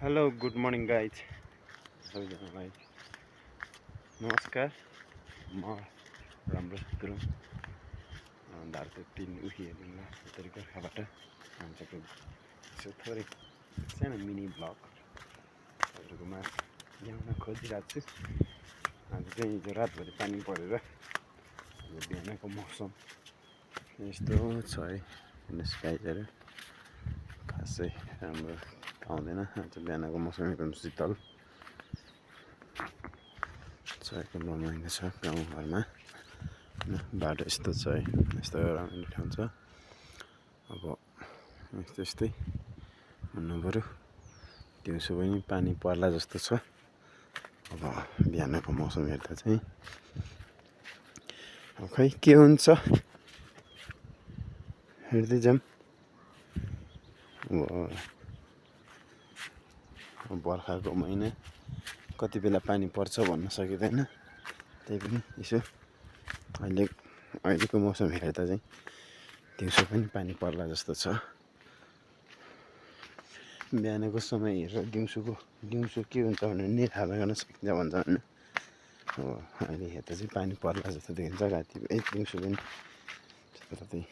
Hello good morning guys सबैजनालाई नमस्कार। म राम्रो गुरुङ धारको 3 उखिहेर्नुला उत्तरी गोर्खाबाट आजको यसो थोरै सानो मिनी ब्लग हजुरकोमा ल्याउन खोजिरहेको छु। आज चाहिँ हिजो रातभरि पानी परेर आज बिहानको मौसम यस्तो छ है। हेर्नुहोस् गाइजहरू खासै राम्रो आउँदैन। आज बिहानको मौसम एकदम शीतल छ, एकदम रमाइलो छ गाउँघरमा। बाटो यस्तो छ है, यस्तो रमाइलो ठाउँ छ। अब यस्तै हुनु पऱ्यो। दिउँसो पनि पानी पर्ला जस्तो छ। अब बिहानको मौसम हेर्दा चाहिँ अब खै के हुन्छ हेर्दै जाऊँ। बर्खाको महिना कति बेला पानी पर्छ भन्न सकिँदैन। त्यही पनि यसो अहिलेको मौसम हेर्दा चाहिँ दिउँसो पनि पानी पर्ला जस्तो छ। बिहानको समय हेरेर दिउँसो के हुन्छ भनेर नि थाहा गर्न सकिन्छ भन्छ होइन। अब अहिले हेर्दा चाहिँ पानी पर्ला जस्तो देखिन्छ। राति दिउँसो पनि जताततै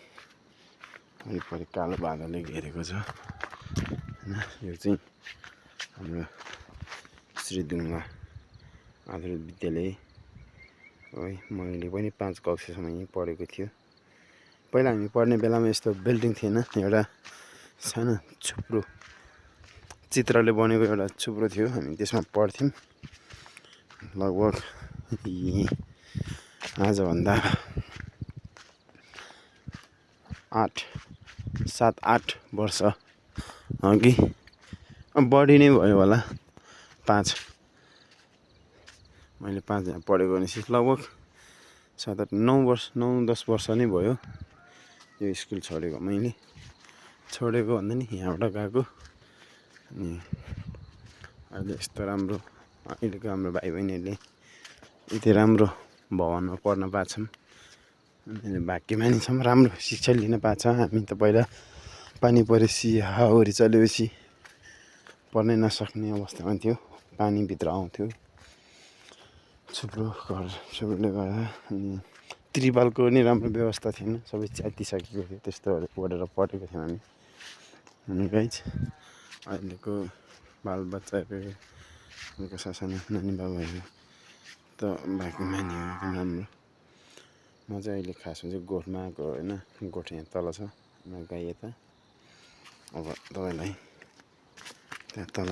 वरिपरि कालो बादलले घेरेको छ होइन। यो चाहिँ हाम्रो श्रीदुङ्गा आधारित विद्यालय है। मैले पनि 5 कक्षासम्म यहीँ पढेको थियो। पहिला हामी पढ्ने बेलामा यस्तो बिल्डिङ थिएन। एउटा सानो छुप्रो चित्रले बनेको एउटा छुप्रो थियो, हामी त्यसमा पढ्थ्यौँ। लगभग आजभन्दा 7-8 वर्ष अघि बढी नै भयो होला। 5 मैले 5 यहाँ पढेको भनेपछि लगभग 9-10 वर्ष नै भयो यो स्कुल छोडेको। मैले छोडेको भन्दा नि यहाँबाट गएको। अनि अहिले यस्तो राम्रो अहिलेको हाम्रो भाइ बहिनीहरूले यति राम्रो भवनमा पढ्न पाएछौँ। अनि भाग्यमानी छौँ, राम्रो शिक्षा लिन पाएछ। हामी त पहिला पानी परेपछि हावाहुरी चलेपछि पढ्नै नसक्ने अवस्थामा थियो। पानीभित्र आउँथ्यो छुप्रो छुप्रोले गर्दा। अनि त्रिपालको नि राम्रो व्यवस्था थिएन, सबै च्यातिसकेको थियो। त्यस्तोहरू पढेर पढेको थियौँ हामी। अनि गाइज अहिलेको बालबच्चाहरूको सासानो नानी बाबुहरू त भाग्यमानी हो, एकदम राम्रो। म चाहिँ अहिले खासमा चाहिँ गोठमा आएको होइन। गोठ यहाँ तल छ, गाई यता। अब तपाईँलाई त्यहाँ तल